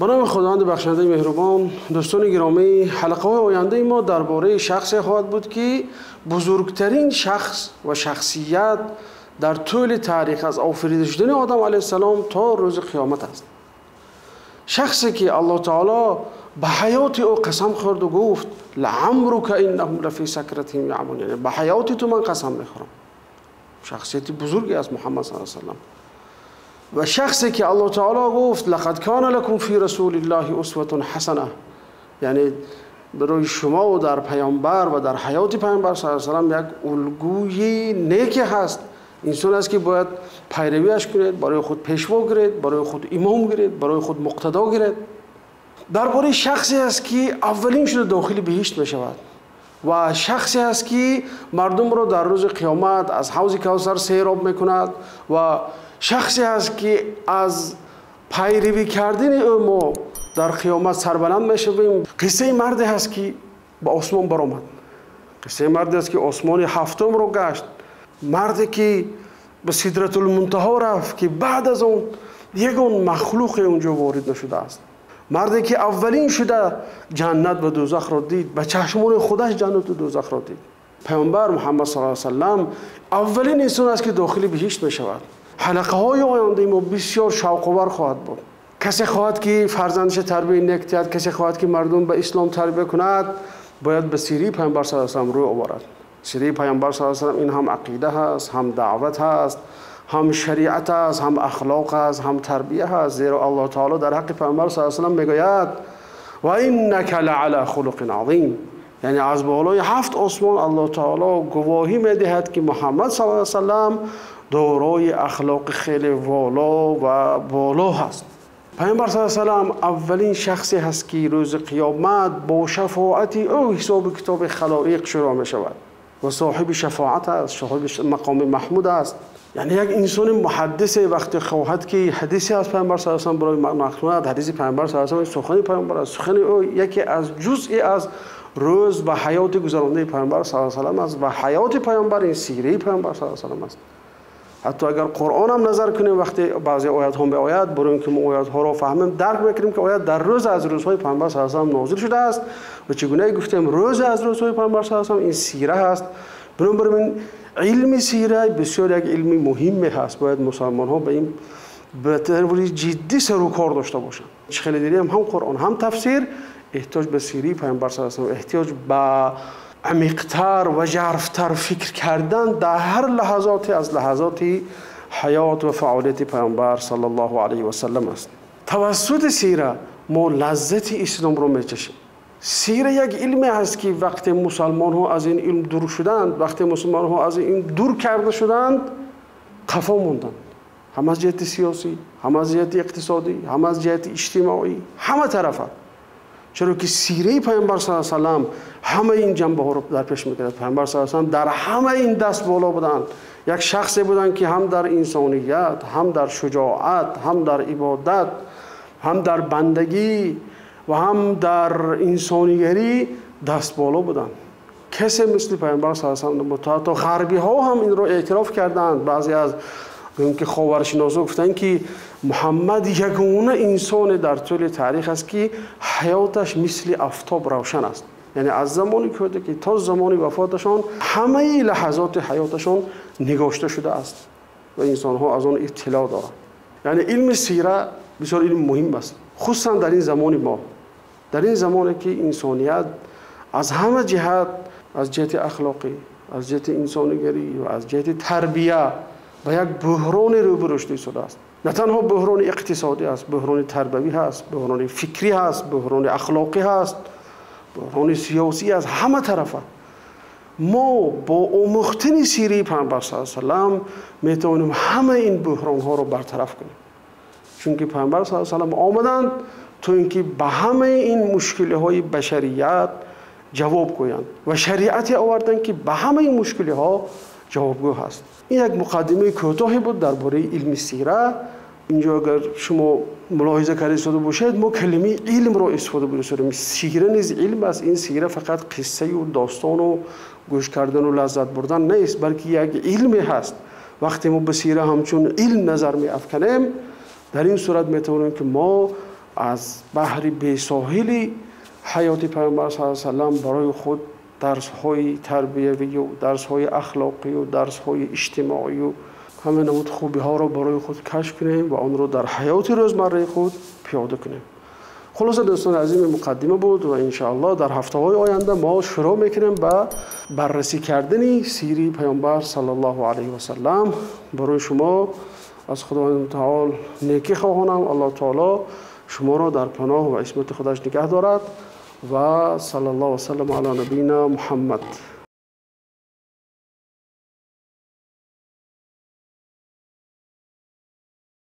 Ба номи Худованди бахшандаи меҳрубон. Дӯстони гиромӣ, ҳалқаҳои ояндаи мо дар бораи шахсе хоҳад буд, ки бузургтарин шахс ва шахсият дар тӯли таърих аз офарида шудани Одам алайҳиссалом то рӯзи қиёмат аст. Шахсе ки Аллоҳ таоло ба ҳаёти ӯ қасам хӯрд ва гуфт: лаамрука иннаҳум лафи сакратиҳим яъмаҳун, яъне ба ҳаёти ту ман қасам мехӯрам. Шахсияти бузурге аст Муҳаммад саллаллоҳу алайҳи васаллам. Ва шахсе ки Аллоҳ таоло гуфт: лақад кана лакум фи расулиллаҳи усватун ҳасана, яъне барои шумо дар паёмбар ва дар ҳаёти паёмбар саллаллоҳу алайҳи васаллам як улгӯи неке ҳаст. Инсон аст ки бояд пайравиаш кунед, барои худ пешво гиред, барои худ имом гиред, барои худ муқтадо гиред. Дар бораи шахсе аст ки аввалин шуда дохили биҳишт мешавад ва шахсе аст ки мардумро дар рӯзи қиёмат аз ҳавзи Кавсар сероб мекунад ва шахсе аст ки аз пайравӣ кардани ӯ мо дар қиёмат сарбаланд мешавем. Қиссаи марде ҳаст ки ба осмон баромад, қиссаи марде аст ки осмони ҳафтумро гашт, марде ки ба Сидратулмунтаҳо рафт, ки баъд аз он ягон махлуқе онҷо ворид нашудааст, марде ки аввалин шуда ҷаннат ва дӯзахро дид, ба чашмони худаш ҷаннат ва дӯзахро дид. Паёмбар Муҳаммад саллаллоҳу алайҳи васаллам аввалин инсон аст ки дохили биҳишт мешавад. Ҳалқаҳои ояндаи мо бисёр шавқовар хоҳад буд. Касе хоҳад ки фарзандашро тарбияи нек диҳад, касе хоҳад ки мардум ба ислом тарбия кунад, бояд ба сираи паёмбар саллаллоҳу алайҳи васаллам рӯ оварад. Сираи паёмбар саллаллоҳу алайҳи васаллам ин ҳам ақида ҳаст, ҳам даъват ҳаст, ҳам шариат аст, ҳам ахлоқ аст, ҳам тарбия ҳаст. Зеро Аллоҳ таоло дар ҳаққи паёмбар саллаллоҳу алайҳи васаллам мегӯяд: ва иннака лаъала хулуқин азим, яъне аз болои ҳафт осмон Аллоҳ таоло гувоҳӣ медиҳад, ки Муҳаммад саллаллоҳу алайҳи васаллам дорои ахлоқи хеле воло ва боло ҳаст. Паёмбар саллаллоҳу алайҳи васаллам аввалин шахсе ҳаст, ки рӯзи қиёмат бо шафоати ӯ ҳисоби китоби халоиқ шурӯъ мешавад ва соҳиби шафоат аст, соҳиби мақоми маҳмуд аст. Яъне як инсони муҳаддисе вақте хоҳад ки ҳадисе аз паёмбар саллаллоҳу алайҳи васаллам барои нақл кунад, ҳадиси паёмбар саллаллоҳу алайҳи васаллам сухани паёмбар аст. Сухани ӯ яке аз ҷузъе аз рӯз ва ҳаёти гузарондаи паёмбар саллаллоҳу алайҳи васаллам аст ва ҳаёти паёмбар ин сираи паёмбар саллаллоҳу алайҳи васаллам аст. Ҳатто агар Қуръон ҳам назар кунем, вақте баъзе оятҳо меояд, барои инки мо оятҳоро фаҳмем, дарк мекунем, ки оят дар рӯз аз рӯзҳои паёмбар саллаллоҳу алайҳи васаллам нозил шудааст ва чӣ гуна гуфтем рӯзе аз рӯзҳои паёмбар саллаллоҳу алайҳи васаллам ин сира ҳаст. Бинобар ин илми сира бисёр як илми муҳиме ҳаст. Бояд мусалмонҳо ба ин ба таври ҷиддӣ сару кор дошта бошанд. Чӣ хеле дидем, ҳам Қуръон ҳам тафсир эҳтиёҷ ба сираи паёмбар саллаллоҳу алайҳи васаллам, эҳтиёҷ ба амиқтар ва жарфтар фикр кардан дар ҳар лаҳазоте аз лаҳазоти ҳаёт ва фаъолияти паёмбар саллаллоҳу алайҳи васаллам аст. Тавассути сира мо лаззати исломро мечашем. Сира як илме ҳаст, ки вақте мусалмонҳо аз ин илм дур шуданд, вақте мусалмонҳо аз ин илм дур карда шуданд, қафо монданд. Ҳам аз ҷиҳати сиёсӣ, ҳам аз ҷиҳати иқтисодӣ, ҳам аз ҷиҳати иҷтимоӣ, ҳама тарафа. Чаро ки сираи паёмбар саллаллоҳу алайҳи васаллам ҳамаи ин ҷанбаҳоро дар пеш мегирад. Паёмбар саллаллоҳу алайҳи васаллам дар ҳамаи ин даст боло буданд. Як шахсе буданд, ки ҳам дар инсоният, ҳам дар шуҷоат, ҳам дар ибодат, ҳам дар бандагӣ ва ҳам дар инсонигарӣ даст боло буданд. Касе мисли паёмбар саллаллоҳу алайҳи васаллам набуд. Ҳатто ғарбиҳо ҳам инро эътироф карданд. Баъзе аз ки ховаршиносо гуфтанд, ки Муҳаммад ягона инсоне дар тӯли таърих аст, ки ҳаёташ мисли офтоб равшан аст. Яъне аз замони кӯдакӣ то замони вафоташон ҳамаи лаҳазоти ҳаёташон нигошта шудааст ва инсонҳо аз он иттилоъ доранд. Яъне илми сира бисёр илми муҳим аст, хусусан дар ин замони мо, дар ин замоне ки инсоният аз ҳама ҷиҳат, аз ҷиҳати ахлоқӣ, аз ҷиҳати инсонигарӣ ва аз ҷиҳати тарбия ба як буҳроне рӯбарӯ шуда истодааст. На танҳо буҳрони иқтисодӣ аст, буҳрони тарбавӣ ҳаст, буҳрони фикрӣ ҳаст, буҳрони ахлоқӣ ҳаст, буҳрони сиёсӣ аст, ҳама тарафа. Мо бо омӯхтани сираи паёмбар саллаллоҳу алайҳи васаллам метавонем ҳамаи ин буҳронҳоро бартараф кунем. Чунки паёмбар саллаллоҳу алайҳи васаллам омаданд то инки ба ҳамаи ин мушкилиҳои башарият ҷавоб гӯянд ва шариате оварданд, ки ба ҳамаи мушкилиҳо ҷавобгӯ ҳаст. Ин як муқаддимаи кӯтоҳе буд дар бораи илми сира. Инҷо агар шумо мулоҳиза карда истода бошед, мо калимаи илмро истифода бурда. Сира низ илм аст. Ин сира фақат қиссаю достону гӯш кардану лаззат бурдан нест, балки як илме ҳаст. Вақте мо ба сира ҳамчун илм назар меафканем, дар ин сурат метавонем, ки мо Аз баҳри бесоҳили ҳаёти Паёмбар саллаллоҳу алайҳи васаллам барои худ дарсҳои тарбиявию дарсҳои ахлоқию дарсҳои иҷтимоию ҳама намуд хубиҳоро барои худ кашф кунем ва онро дар ҳаёти рӯзмарраи худ пиёда кунем. Хулоса, дӯстони азиз, муқаддима буд ва иншоаллоҳ дар ҳафтаҳои оянда мо шурӯъ мекунем ба баррасӣ кардани сираи Паёмбар саллаллоҳу алайҳи васаллам. Барои шумо аз Худованди мутаол некӣ хоҳонам. Аллоҳ таоло шуморо дар паноҳ ва исмати худаш нигаҳ дорад. Ва саллаллоҳу васаллам ала набийина Муҳаммад.